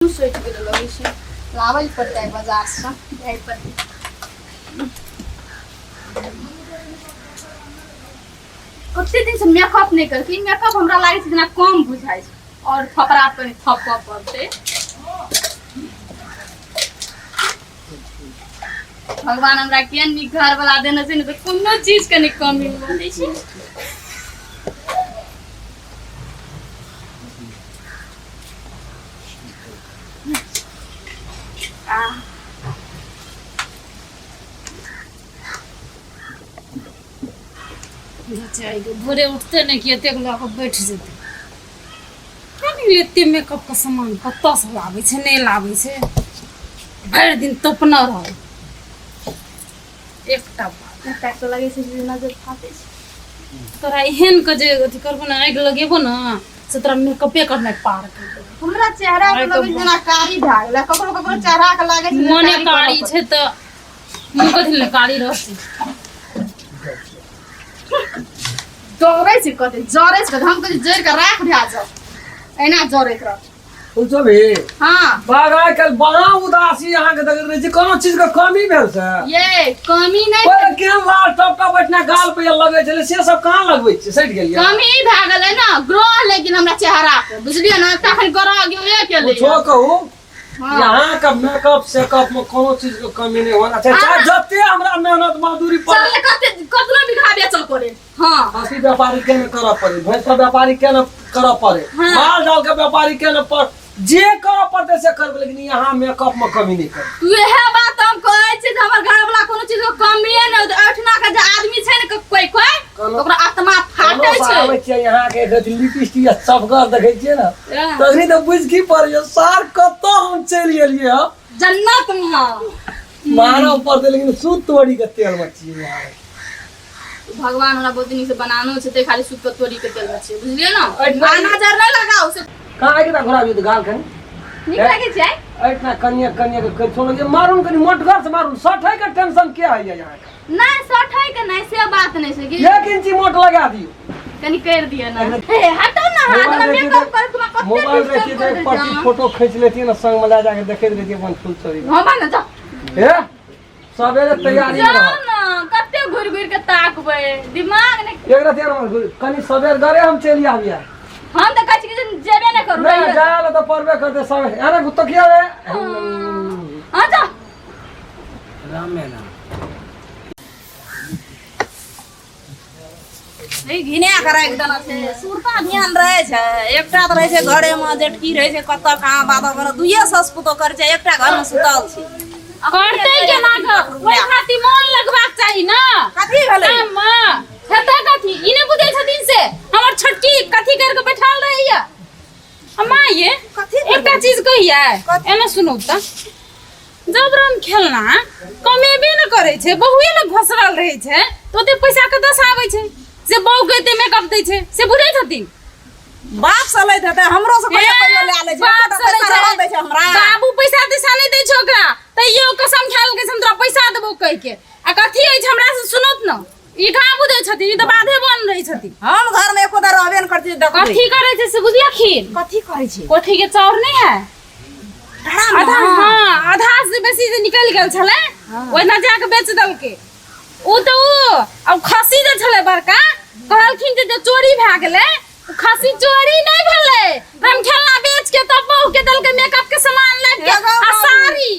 सोचि गेल लगै छै लाबै लए पड़तै बाजारसँ जाय पड़तै। कते दिनसँ मेकअप नहि करलखिन। मेकअप हमरा लागै छै जेना कम बुझाइ छै आओर थपड़ा कनि थपऽ पड़तै। भगवान हमरा केहन नीक घर वाला देने छै ने तऽ कोनो चीज के नहि कमी हुअ दै छै। बच्चा भोरे उठते नहि कि एतेक लऽ कऽ बैठ जेतै। नहि एते मेकअपके सामान कतऽसँ लाबै छै, नहि लाबै छै। भरि दिन तोपने रहल एकटा बात। एकटा तऽ लगै छै जे नजर फाटै छै। तोरा एहन के जे अथी करबो ने, आगि लगेबो ने, से तोरा मेकअपे करनाइ पार कर देबो। हमरा चेहरा के लगै छै जेना कारी भए गेलै। ककरो ककरो चेहरा के लागै छै जे मने कारी करऽ कारी पड़तै। छै तऽ मुँह कथी लए कारी रहतै? डरै छै कते, जरै छै कते। हम कहै छी जरि कऽ राख भए जाउ, एना जरैत रह। बुझबी? हाँ। बाग आइ काल्हि बड़ा उदासी अहाँके देखैत रहै छी। कोनो चीजके कमी भेल से? ये कमी नहि। पहिले केहन लाल टप टप एहिठिना गाल पे लगै छलै, से सब कहाँ लगबै छियै? सटि गेलियै। कमी भए गेलै ने, ग्रह लागि गेल हमरा चेहरा पर, बुझलियै ने? तखन ग्रह गेबे केलै। कुछो कहू। हाँ। यहाँ के मेकअप सेकअप में कोनो चीज के कमी नहीं होना चाहिए, चाहे जते हमरा मेहनत मजदूरी पर। चल, कते कतना बीघा बेचऽ पड़े? हाँ। खस्सी व्यापारी के न करऽ पड़े, भैंस के व्यापारी के न करऽ पड़े, हाँ। माल जाल के व्यापारी के न पर, जे करऽ पड़ते से करबै, लेकिन यहाँ मेकअप में कमी नहीं करबै। वएह बात हम कहै छी जे हमर घर वाला कोनो चीज के कमिए नहि होतै। एहिठिना के जे आदमी छै ने, कोई कोई ओकरा आत्मा फाटै कोनो छै। आबै छियै यहाँ के एक लिपस्टिक या चफगर देखै छियै ने, एह। तखनी तऽ बुझि की पड़ैया सार कतऽ हम चलि गेलियै हँ। जन्नत में। मारऽ पड़तै, लेकिन सूत तोड़ी के तेल में छियै यहाँ। भगवान हमरा बहुत नीक से बनानो छै, ते खाली सूत के तोड़ी के तेल में छियै, बुझलियै ने? एहिठिना- आ नजर नहि लगाउ से। कहाँ आइ के घोड़ा तऽ गाल कनी नीक लागै छै। एहिठिना कनिए कनिए के कहि छोड़ो जे मारून कनी मोटगर से मारून। सठै के टेंशन के होइया यहाँ के? नहि, सठै के नहि से बात नहि छै कि 1 इंची मोट लगा दियौ। कनी कर दिअ ने। हे, हटो ने हाथ। मोबाइल हमरा रखिए मेकअप कर तुम कते मोबाइल डिस्टर्ब रखिए कर तऽ दै एक पार्टी छै। फोटो खींच लेतियै ने, संग में लए जाके देखैत रहितियै अपन फूल चोरी। हम ने जा। हे, सवेरे तैयारी में जाउ रहब। ने, कते घुरि घुरि के ताकबै, दिमाग ने। एक रात यार कनी सवेर गरे हम चलि आबियै। हम तऽ कहै छी कि जे जेबे नहि करू। नहीं जाय ला तऽ पड़बे करते सवेर। अरे गुत्तो किया रे? हाँ, जा। रामे राम। ई घिना कऽ राखि देने छै। सुरता ध्यान रहै छै? एकटा तऽ रहै छै घरेमे, जेठकी रहै छै कतऽ कहाँ बाबा घर। दुइये सास पुतोह करै छै, एकटा घरमे सुतल छै। करतै केना कऽ? ओहि खातिर मोन लगबाक चाही ने। कथी भेलै? काममे हेतै कथी? ई नहि बुझै छथिन से हमर छोटकी कथी करि कऽ बैठल रहैया। अम्मा ये कथी? एकटा चीज कहियै। कथी? एना सुनू तऽ, जबरन खेलना कमेबे ने करै छै, बहुए ने घोसरल रहै छै, तऽ ओते पैसा कतऽसँ आबै छै से बहु के एते मेकअप दै छै, से बुझै छथिन? बाप से लैत हेतै, हमरो से कहियो कहियो लए लै छै। बाप से लै पैसा छै। रहऽ दै छै हमरा? बाबू पैसा तैसा नहि दै छै ओकरा, तैयो कसम खायल के हम तोरा पैसा देबौ कहि के। आ कथी अछि हमरा से सुनत न, ई कहाँ बुझै छथिन? ई तऽ बाधे बन रहै छथिन। हम घर में एको दा रहबे न करती, देखबै। कथी करै छै से बुझलखिन? कथी करै छै? कोठी के चाउर नहि है आधा? हाँ, आधा से बेसी जे निकलि गेल छलै, ओहिना जाके बेच देलकै ओ तऽ। ओ अब खस्सी जे छलै बड़का, कहलखिन जे चोरी भए गेलै। ओ खस्सी चोरी नहि भेलै, हम खेलना बेच के तब बहू के देलकै मेकअप के सामान लाबि के आ साड़ी।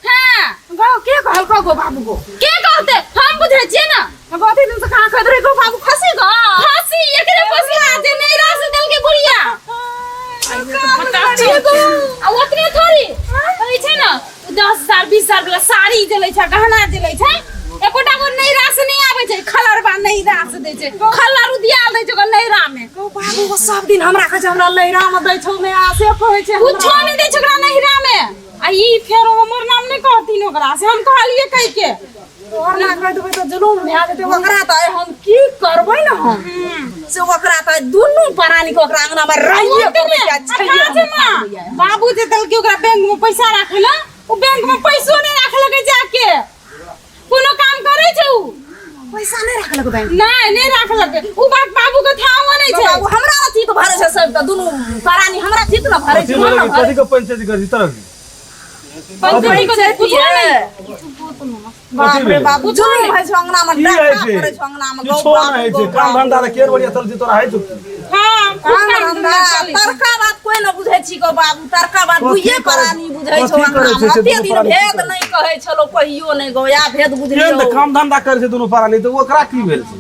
हाँ। गो, के कहलको गो बाबू गो? के कहते, हम बुझै छियै ने। कथी दिन से कहाँ कहैत रही गो बाबू, खसी गो? खस्सी एकरे पोसला जे नैरा से देलकै बुढ़िया। आ ओतने थोड़ी कहै छै ने, 10,000 20,000 वाला साड़ी जे लै छै, गहना जे लै छै, एकोटा गो नैरा से नहि आबै छै। खलरबा नैरा से दै छै, खलर उदियाल दै छै ओकर नैरा में। गो बाबू गो, सब दिन हमरा कहै छै हमरा लैरा में दै छौ ने, आ से कहै छै हमरा। कुछो नहि दै छै ओकरा नैहरा में। आ ई फेर हमर नाम नहि कहथिन ओकरा से हम कहलियै कहि के। तोहर नाम कहि देबै तऽ जुलूम भए जेतै ओकरा। तऽ आइ हम की करबै ने हम से ओकरा तऽ दुनू प्राणी के ओकरा अंगना मे रहिए पड़ै छै, छैहे कहाँ छै माँ? बाबू जे देलकै ओकरा बैंक में पैसा राखै ला, ओ बैंक में पैसो नहि राखलकै जाके। कोनो काम करै छै उ? पैसा नहि राखलक बैंक? नहि, नहि राखलकै। उ बात बाबू के थाहो नहि छै। बाबू हमरा चित भरे छै सब, तऽ दुनू प्राणी हमरा चित न फरै कथी छै भेलै कि कथी के पंचायत कर छी तरह पंचायती को पूछो नहीं। बाप रे भेलै? बाप, जुलुम होइ छै अंगना मे, की होइ डंका छै? पड़ै छै अंगना मे, गौ किछो बाप, नहि होइ गौ छै काम बाप। धंधा तऽ केहन बढ़िया चलै छै तोरा होइ छौ की? हाँ, खूब काम काम धंधा धंधा चलै छै। तरका बात कोई न बुझै छी गो बाबू, तरका बात कथी दुइये करै- प्राणी बुझै छौ कथी करै अंगना छै मे। से एते दुनू दिन प्राणी की भेद करै नहि कहै छलौ कहियो नहि गो, या भेद केहन बुझलियौ। तऽ काम धंधा करै छै दुनू प्राणी तऽ ओकरा की भेल छै?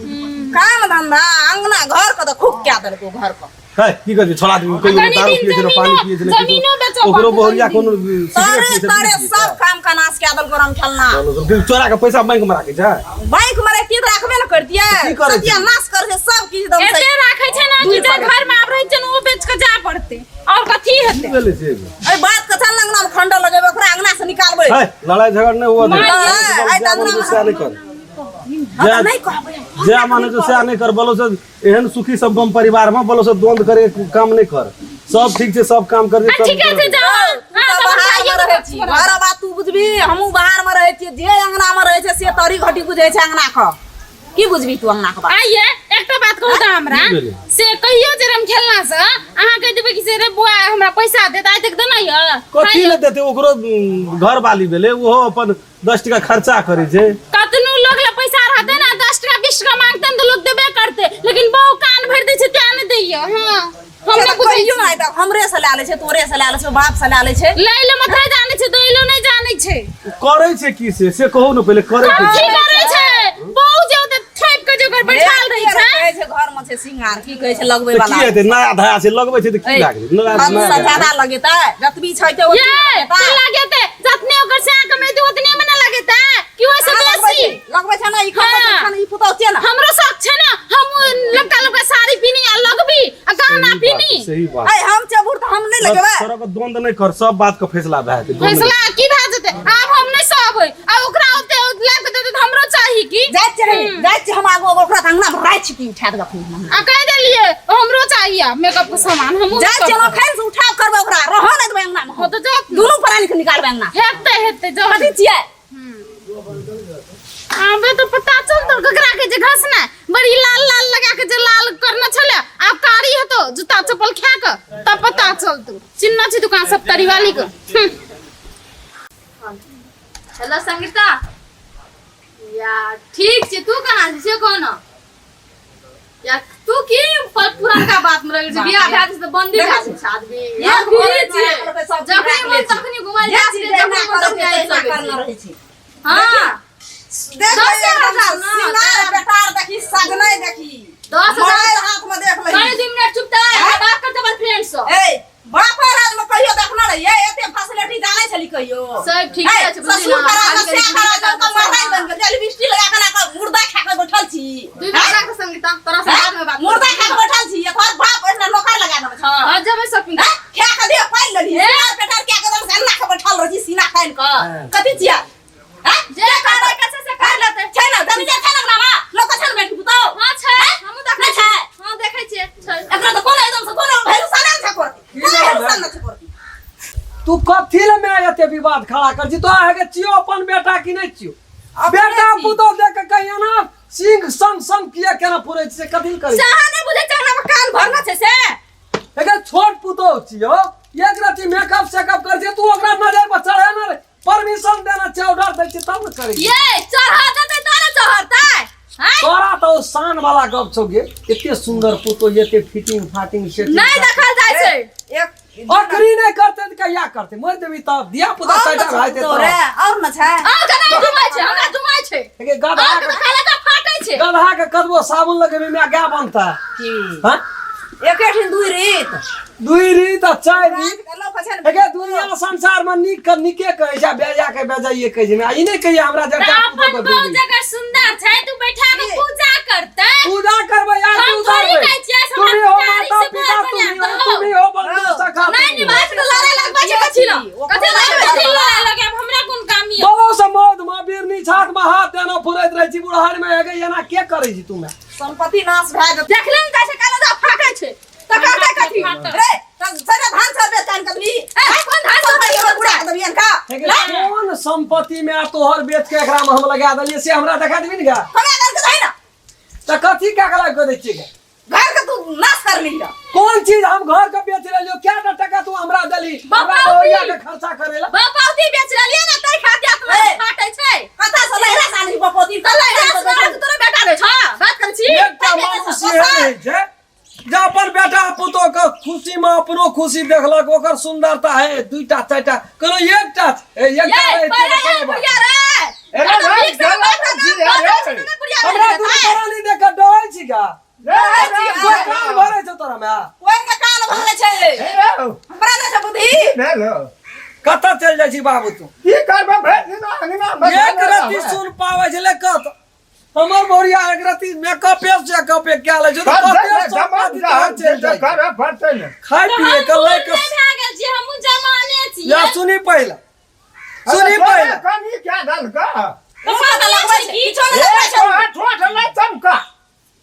काम धंधा अंगना घर के तऽ खूब कए देलको घर के। है की कहै छै छोड़ा आदमी कहियो कनि दारू दिन पियै छै ने पानी पियै छै ने जमीनो बेचऽ ओकरो पड़तै बहुरिया कनि कोनो तारे सिगरेट पियै छै, तारे बीड़ी पियै सब काम का नाश कए देलको राम खेलना। छै। चोरा के पैसा बैंक में राखै छै। बैंक में रखतियै तऽ राखबे ने करतियै। की करै छै? सत्यानाश करै छै सब किछु एकदम से। एते राखै छै ने कि जे घर में आब रहै छै ने ओ बेच के जा पड़तै और कथी हेतै। की भेलै से? एहि बात के चल अंगना में खंडर लगेबै, ओकरा अंगना से निकालबै। है लड़ाई झगड़ नहि हुआ दे। लड़ाई, आइ तऽ अंगना में- से नहि कर। हम तऽ नहि कहबै। जय माने जो सएह नहि कर बोलो से एहन सुखी संपन्न परिवार में बोलो से द्वंद करे के काम नहि कर, सब ठीक छै, सब काम कर। आ ठीके छै, जाओ। तू हाँ, तऽ तऽ हम बाहर में जाइए रहै छी, घर बात तू बुझबी, हमहूँ बाहर में रहै छियै। जे अंगना में रहै छै से तरी घटी बुझै छै अंगना के। की बुझबी तू अंगना के बात? आइए एकटा बात कहू तऽ हमरा की भेलै? से कहियो जे हम खेलना से अहाँ कहि देबै कि से रे बुआ हमरा पैसा दे, आइ तक देना यऽ? कथी ले देते? ओकरो घर वाली भेलै, ओहो अपन 10 टका खर्चा करै छै। कतनो लोग ले पैसा रहते ना, 10 टका 20 टका मांगते ने तऽ लोग देबे करते, लेकिन बहु कान भरि दै छै तें नहि दैया। हाँ, हम से नहि तऽ बुझै कहियो छी। आइ तक हमरे से लए लै छै, तोरे से लए लै छै, बाप से लए लै छै। लै ले मात्र जानै छै, दै ले नहि जानै छै। करै छै की से से कहू ने पहिले, करै की की करै छै बहु जे ओतऽ ठोपि के जे ओकर बैठाल रहै छै। कहै छै घर में छै सिंगार, की कहै छै लगबै तऽ वाला। की हेतै? नया धया छै, लगबै छै तऽ की लागै नया हम नया से धया? ज्यादा लगेतै, जतबी छै ते ओतबी ये लगेतै। तऽ लगेतै, जतने ओकर सैं कमेतै ओतने मे ने लगेतै कि ओहिसँ कहाँ लगबै बेसी? छै? लगबै छै ने ई खबै छै हाँ। ने ई पुतौह छै ने। हमरो शौक छै ने, हम लड़का लड़का साड़ी पीनी आ लगबी आ गहना सही बात पीनी। छै, सही बात। ऐ हम छै बूढ़ तऽ हम नहि लगेबै। तोरा के द्वंद नहि कर, सब बात के फैसला भए जेतै, द्वंद फैसला की भए जेतै? आब हम नहि सहबै आ ओकरा ओते लाबि के देतै तऽ हमरो चाही की। जाइ छियै, जाइ छियै हम आगू आगू, ओकरा तऽ अंगना मे राखि छी उठा देबै अपने अंगना। आ कहि देलियै हमरो चाही आब मेकअप के सामान, हमहूँ जाइ छियै अखन से उठा करबै, ओकरा रहऽ नहि देबै अंगना मे। हो तऽ जाओ। दुनू प्राणी के निकालबै अंगना। हेतै हेतै, जाओ। कथी छियै? आबे तो पता चलतो ककरा के जे घसना बड़ी लाल लाल लगा के जे लाल करना छले, आब कारी हेतो जूता चप्पल खा के तब पता चलतो। चिन्ना छी दुकान सब तरी वाली के। हेलो संगीता, यार ठीक छै, तू केना छी से कहो न यार। तू की पुरनका बात में रह छै? बियाह भए जेतै तऽ बंदी भए जाइ छै आदमी। एक घरे घरे छियै, सब जखनी मन तखनी घुमय जा सकै, जखनी मन तखनी आबि सकै करना छी। रहै छै। हाँ, देख 10,000 ना, सिंगार बेकार देखी, सजनै देखी, 10,000 मोबाइल हाथ में देख कनि लही। 2 मिनट चुप तऽ हैं? बात करते अपन फ्रेंड से। ए बापा राज में कहियो देखना रहिए एते फैसिलिटी जानै छली कहियो? सब ठीके ए, छै, बुझली ससुर ना, का राज खाली से कनि का राज दुनिया का महाराज बन गेल, लिपस्टिक लगा के ना के मुर्दा खा के बैठल छी। 2 मिनट राख संगीता, तोरा से बाद में बात। मुर्दा खा के बैठल छी, तोहर बाप ओहिना नौकर लगा देने छ। हाँ, जेबै शॉपिंग। हैं? खा के दे पानि लेली, सिंगार पेटार क्या के दम से अन्ना के बैठल रही सीना कान के कथी छिया? हैं? जे करे के छै से कर लेतै। छै ना जमीन छै ना अंगना में लोक छै ना बेटी पुतौ? हाँ छै, हमहूँ देखै नहि छै? हाँ देखै छियै, छै। एकरा तऽ कोनो एकदम से कोनो भरोसा नहि छै करती, कोनो भरोसा नहि छै करती। तू कथी ले मैं एते विवाद खड़ा कर छी? तोरा हेगे छियो अपन बेटा कि नहि छियो? बेटा छी। पुतोह देख के कहिया ना सिंह संग संग किया केना पुरै छै से कथी ले करै छी? सएह नहि बुझै छै अंगना में कान भरना छै से। हेगे छोट पुतोह छियो, एक रति मेकअप सेकअप कर छै, तू ओकरा नजर पर चढ़े ना रे, परमिशन देना छै, ऑर्डर दै छै तब ने करै छै। ये चढ़ा देतै तोरे चढ़तै हैं? तोरा तऽ ओ शान वाला गप छौ गे, एते सुंदर पुतोह, एते फिटिंग फाटिंग से नहि देखल जाइ छै। एक अकरी नहि करतै तऽ कहिया करतै? मरि देबी तब धिया पुता और न साइडा छै भए जेतै पुतोह रे, और न छै। और केना जुमाइ छै? हमरा जुमाइ छै। तब। हे गधा और के केना खाला का फाटै छै। गधा के कतबो साबुन लगेबी माय गाय बनता? की? हाँ? एके ठिन दुई रीत। दुई रीत आ चारि रीत। लोक छै ने। हे दुनिया संसार में नीक के नीके कहै छै आ बेजा के बेजाइए कहै छै। ई नहि कहिया हमरा तऽ जटा अपन बहु जगह सुंदर छै तू बैठा के पूजा करतै। पूजा करबै यार हम तू थोड़ी उतारबै। कहै छियै से तू भी हमरा हो पुजारी माता से पिता, घर तू भी बना हो, दहो। तू भी हो बंधु सखा। नहि तू भी हो। बात के लड़ाई लगबै छै कथी लए? कथी लए कथी कथी लए? लड़ाई लगायब, हमरा कोन काम यऽ? बड़ो से मौत में बिरनी छात में हाथ देना फुरैत रहै छी बुढ़ारी में। हेगे एना के करै छी तू में? संपत्ति नाश भए जेतै। देखले ने जाइ छै काले फाटै छै तऽ करतै कथी? रे तऽ सरे धान सब बेच आनि कऽ देबही? ए, कोन धान सब संपत्ति हमर पूरा कऽ देबही अनका? हेगे कोन संपत्ति में तोहर बेच के एकरा में हम लगा देलियै से हमरा देखा देबी ने गा? कमे करके दही ना। तऽ कथी कए के लगा दै छियै गे? घर के तू नाश कर ली कोन चीज हम घर के बेच लेलियो क्या टा टका तू हमरा देली हमरा बापा बहुरिया के खर्चा करेला बपौती बेच लेलियै ने तै खातिर आत्मा ए। फाटै छै कथा से लहरा साली बपोती तऽ लहरा सुना तोरा बेटा नै छ बात करै छी एकटा मनुष्य एहन होइ छै जे अपन बेटा पुतोह के खुशी में अपनो खुशी देखलक ओकर सुंदरता है दुईटा चारिटा कोनो एकटा छै, एकटा ये रहै छै पहिले तऽ ये कोनो बात बुढ़िया रे अरे अरे भाई, ठीक से बात गलत कर जी, बात अरे। करै छी ने बुढ़िया हमरा रे दुनू प्राणी देख के डरै छी का कोई कान भरै छौ तोरा में कोई के कान भरले छै हमरा नै छै बुद्धि कतऽ चलि जाइ छी बाबू तू की करबै भरि दिन अंगना मे एक रत्ती सुन पाबै छलै कत हमर बहुरिया एक रत्ती मेकअपे सेकअपे कए लै छै तऽ कते सम्पत्ति तोहर चलि जाइ करऽ पड़तै ने खाय पिए के लै के भए गेल छी हमहूँ जमाने छी या सुनी पहिले सुनी पहिले कनी क्या दलका उनका तऽ लगबै छै किछो नै लगबै छै तोहर ठोठ नहि चमका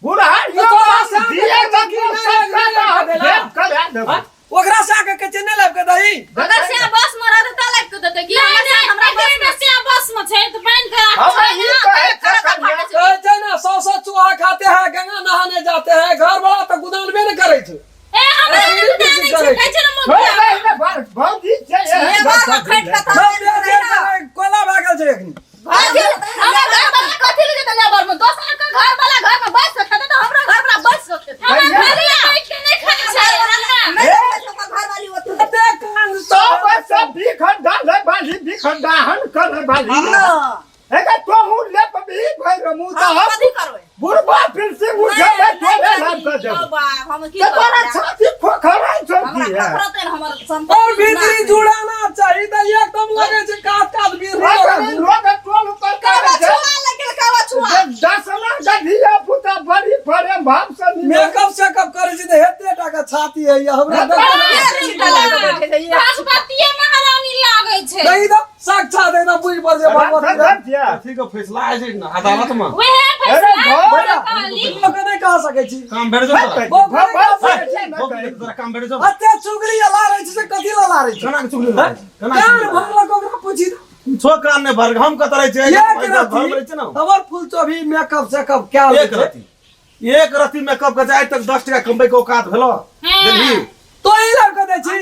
बूढ़ा तो तोरा से आके दिए कहै छै कि नहि तऽ लाबि के देला। करा देबै ओकरा से आके कहै छै नहि लाबि के दही अगर से बस में रहत त लाइक के देते कि नहि हमर नहि हमरा बस एकरे में में से बस में छै तऽ बान्हि के राखै हमरा छै ई ने। कहै छै कन्या कहै छै ने सौ सौ चूहा खाते हैं गंगा नहाने जाते हैं घर वाला तऽ गुदानबे ने करै छै ए हमरा अरे, गुदान नहि छै करै कहै छै ने मुखिया छोड़ दे ने भौजी छै लेबर में खटि कऽ सब बेर बेर करै, कोयला भए गेल छै एखनी हमरा घर वाला कथी ले जेतै लेबर में दोसर के घर वाला घर में बैस के खेतै तऽ हमरा घर वाला बैस के खेतै हमरा घरवला बैठ के नहि खाइ छै हमरा। नहि लगबै छै ओकर घरवाली ओते कते कान सब सब सब बिखंडा ले बाली बिखंडा हन कर बाली एका तोहू ले पबी भई रमू त हम कथी करबै बुढ़बा फिर से उठे ले तोरे लाभ कर देब बा हम की ते तोरा करबै छाती खोखरा छौ हमरा की है खखरतै ने हमर संपत्ति और भीतरी जुड़ाना चाही तऽ एकदम लगे छै कात कात बीर लोग टोल पर कावा करे छै छुआ लेकिन कावा छुआ दसना गधिया पुता बड़ी प्रेम भाव से निभे। मेकअप सेकअप करै छै तऽ हेते टा के छाती है हमरा एक छिट्टा लगा के बैठे छै एक भगवतीये महारानी लागै छै नहीं तऽ साक्षात एकदम बुझि पर जे भगवती धर रहे। दिया। अथी के फैसला होइ छै ने अदालत में वएह अरे फैसला घर- हमरा कहली लोक नहि कह सकै छी काम भेट जाउ तोरा बहुत भगवान भगवान से बहुत तोरा काम भेट जाउ अते चुगली लारै छै से कथी ला लारै छै केना के चुगली लड़ै छै? केना के कान चुगली लड़ै भरलक ओकरा पूछी छै? छो कान नहि भर हम कतऽ रहै छियै एक घर रत्ती रहै छै ने हमर फूल चोभी मेकअप सेकअप कए लै एक छै रत्ती एक रत्ती मेकअप के आइ तक 10 टका कमबै के औकात भेलो देलही तोही लड़के दै छी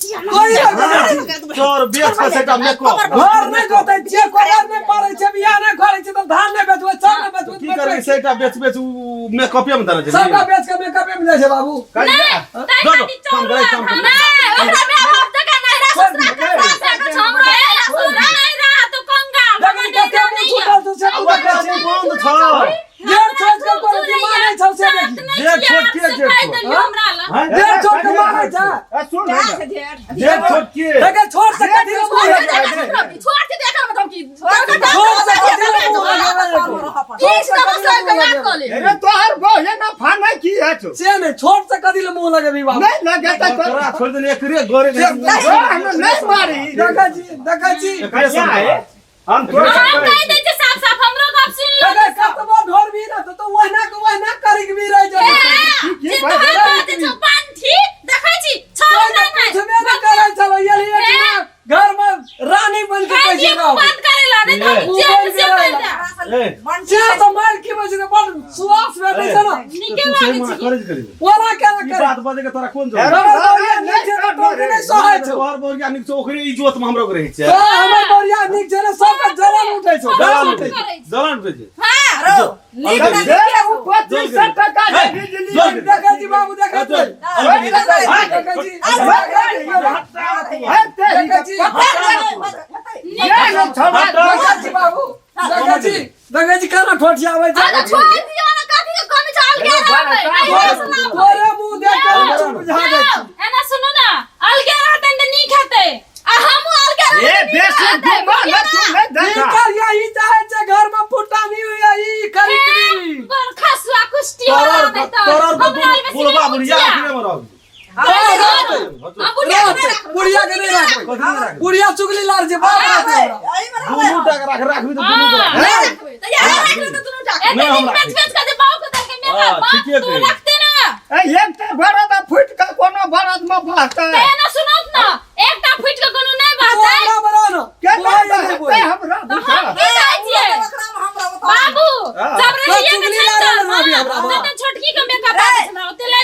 तोही लड़के दै छी चोर बेच के सेटा मेकअप घर नहि जोतै छियै कोदार नहि पारै छियै बियाह नहि करै छियै तऽ धान नहि बेचबै चाउर नहि बेचबै की करबै सेटा बेच बेच उ मेकअपे में देने छै सबटा बेच के मेकअपे में जाइ छै बाबू कहिया? तै दो, खातिर काम चौरू करै, आ काम धान। करै। नहि, ओकरा माय बाप जकाँ नहिरा ससुरा के साथ के हमरा ससुरा नहिरा तो कंगाल लेकिन हमर कते नहिरा मुँह नहि छूटल छौ से तू देखै छी बंद छौ जेठ छोट के कोनो दिमाग नहि छौ से देखी जेठ छोट के जेठ छोट? हमरा लग हैं? जेठ छोट के मारै छै ए, सुन क्या हे छै ढेर जेठ छोट के लेकिन छोट से कथी ला मुँह लगेबै? छोड़ के देखा मतलब कि छोट से कथी ला मुँह लगेबै? ठीक से बस के बात कर ले अरे तोहर बहिन फाना की है छौ से नहि छोट से कथी ला मुँह लगेबी बाबू नहीं लगे तो तोरा छोड़ देने एकरे गोरे हम नहीं मारी देखै छी देखै छी एकरे क्या है हम तोरा हम कहि दै छियै साफ साफ हमरो गप सुनि लो देखै कतबो ढोर भी रहतौ तऽ ओहिना के ओहिना करी के भी रहि ए, जेतौ जे तोहर बात छौ पांठी देखै छी छौ कोइ हमरा ने नहि पूछबे नहि करै छलौ यही एकना घर में रानी बन के खाइ कैसे छियै मुँह रहब बंद करै ला नहि तऽ हम मुँह जेल बंद से करै मरि ला। जायब। ए से तऽ मारि खिबै छै तऽ बड़ सुआस भेटै छै ने नीके तू सही लागै मना छै करै करी ओना केना ई करै बात बजे के तोरा कोन अरे जरूरत हमर बौरिया नीक छै तऽ टोके नहि सहै छौ तोहर बौरिया नीक छौ ओकरे इज्जत में हमरो के रहै छै तो हमर बौरिया नीक छै ने सबके जलन उठै छौ जलन जलन उठै उठै छै जलन उठै छै हाँ रो नीक अलग ना जे 2500 टका के बिजली जोर छै देखै छी बाबू देखै छी देखै छी है तेरी देखै छी ये न छोड़ा देखै छी बाबू देखै छी देखै छी केना ठोठियाबै छै अरे छोड़ दियो ना कथी के कमी छै अलगे रहबै नहीं सुनाबो तोरे मुँह देख के हम चुप भए जाइ छी एना सुनू ना अलगे रहतै तऽ नीक हेतै आ हमहूँ अलगे ए रहबै बेसी घुमा न तू नहीं ई देखा करिया ई चाहे छै घर में फुटानी हुई ई करी करी बड़ खसुआ कुश्ती वाला तोरा नहि तऽ तोरा हमरा बेसी बुढ़बा बुढ़िया बुढ़िया अखने में रहबी रहतै, बुढ़िया के नहि राखबै कथी नहि राखबै बुढ़िया चुगली लार जे बाप रहतै हमरा दुनू टा के राख राखबी तऽ दुनू के राख तऽ यार राख ले तऽ दुनू टा एते नहि, दिन हमरा बेच बेच के जे बाऊ के देलकै मेरा हाँ, बाप ठीके तू कहै। रखते ना ए एक टा बरद फुट के कोनो बरद में बहतै ते ना सुनत ना एकटा फुट के कोनो नहीं तू बहतै हमरा बड़ा न के तू आइ नहि बहतै बोल हमरा बुझा हम की चाहै छियै बाबू हाँ। जब रहिए चुगली के ला छै रहल अभी हमरा तऽ बा। तऽ छोटकी के मेकअप आबै छै हमरा ओते ले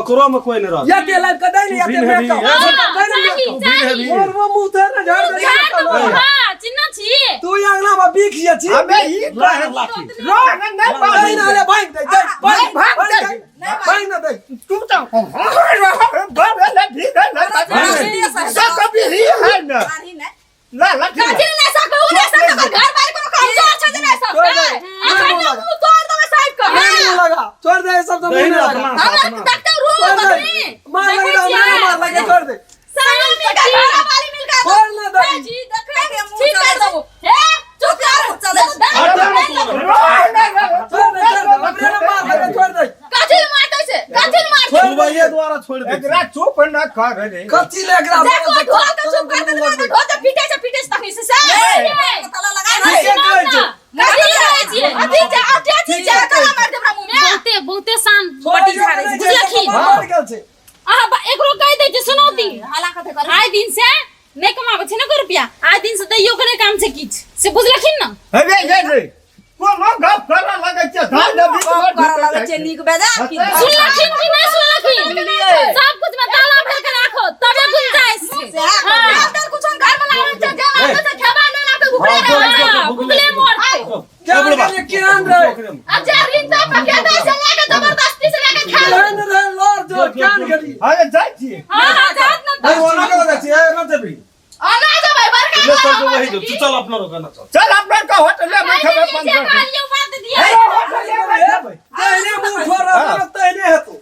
ओकरो में कोई नहीं रहत। यते लाइफ के दै ने तू भी यते हेबी, मेकअप ए, दे ने चाही, मेकअप। चाही। मोर वो मुंह थे ना झाड़ दे झाड़ देबो, तू हाँ, चिन्ह छी। अंगना में बीख जे छी हमे ई लाख लाठी। रोह नहीं दे बाली ना रे भाग दे दे भाग भाग भाग दे। दे भाग ना दे तू तो बरे भी सब कभी ही है ना बाढ़ी नहि। ला लाठी काजी नहि सकबै, उ नहि सकबै, ओकर घर बार कोनो कमजोर छै जे नहि छोड़ सकतै। दे, अखन मुँह तऽ लगा। मुँह तोड़ देबै साइड कऽ। नहीं मुंह लगा छोड़ दे सब तो मुंह नहीं नहीं ना लगा अपना हमरा अपना। देखते रूम छोड़ दे बकरी। मार लगे तो हमरा मार लगे छोड़ दे सारा मिलके घरवाली मिलके छोड़ ना दे जी देखै ठीक कर देबो। हे चुप कर। चलै। हट जा ना तू। रोह नहीं छोड़ दे छोड़ दे हमरे ना मार लगे छोड़ दे कथी ल मारतै से? कथी ल मारतै? सुबहिये द्वारा छोड़ दे। एकरा चुप न कर रे कथी ले एकरा देखो ढोल के चुप कर देबै तऽ ढोल के पीटै छै, पीटै छै तखनी से से। ताला लगाय दे। ठीके कहै छै कथी ल कहै छियै? अथी छै, अथी छै, ठीके कहै कला मारि देबै हमरा मुँह में। बहुते बहुते शान पट्टी झाड़ै छै बुझलखिन मर गेल छै अहाँ एकरो कहि दै छी सुनौती हल्ला कथी करै? आइ दिन से नहि कमाबै छै ने कोइ रुपया आइ दिन से दैयो के नहि काम छै किछु से बुझलखिन ने अरे ये रे कोनो गप करऽ लगै छै धान दबी गप करऽ लगै छै नीक बेजा की सुनलखिन कि नहि सुनलखिन सब कुछ में ताला भर के राखो तबे गुंजाइश छै सएह हाँ आब तऽ कुछो घर में लागल छै, जे लागल छै, खेबा नहि लागतै, भुखले रहबै। हाँ, भुखले मरतै केहन गेलियै, केहन रहे अब जे ऋण तऽ पकेतै से लए के जबरदस्ती से लए के खा लेबै। केहन रहे लड़ जो केहन गेली अरे जाइ छी हाँ हाँ जात न नहीं ओना के जाइ छियै ना जेबी आ नहि जेबै, बड़का ले घर चल हमर वही छै जो की? तू चल अपना रोका ना चल चल अपना के होटले में खेबै जे 15 कहलियै ओ बात दिया तहने मुंह छोड़ तहने हेतौ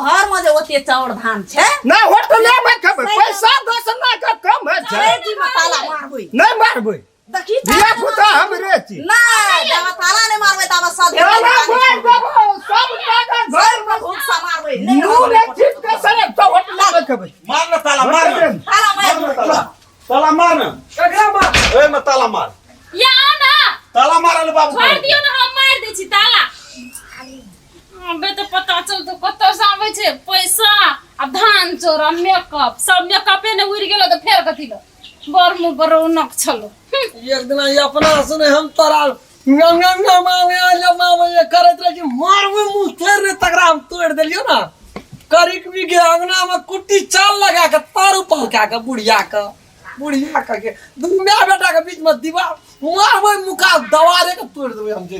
घर में जे ओते चाउर धान छै ना होटले में खेबै पैसा 10 लाख के कम है छै पेटी में ताला मारबै नहीं मारबै देखी धिया पुता हमरे छी नहीं जब ताला नहीं मारबै तब सधे ताला मार देबो सब टाका घर में भूख मारबै नहीं नून एक चीज के सरे तो होटले में खेबै मार ना ताला मार ना ताला मार ना मार ताला ताला मार ना ककरा मार ए में ताला मार या आओ ना ताला मारल बाबू छोड़ दियौ ने हम मारि दै छी ताला अबे तऽ पता चलतौ कतऽ से आबै छै पैसा आ धान चोर आ मेकअप सब मेकअपे ने उड़ि गेलो तऽ फेर कथी लऽ बड़ मुँह पर रौनक छलो एक दिना ई अपना सुने हम तोरा ngam ngam ngam ngam ngam करैत रहै छी मारबै मुँह फेर रे तकरा हम तोड़ि देलियौ ने करिक भी के अंगना में कुट्टी चाल लगा के तर ऊपर कए के बुढ़िया के बुढ़िया के दुनू माय बेटा के बीच में दीवार मारबै मुका दवारे के तोड़ि देबै हम जे।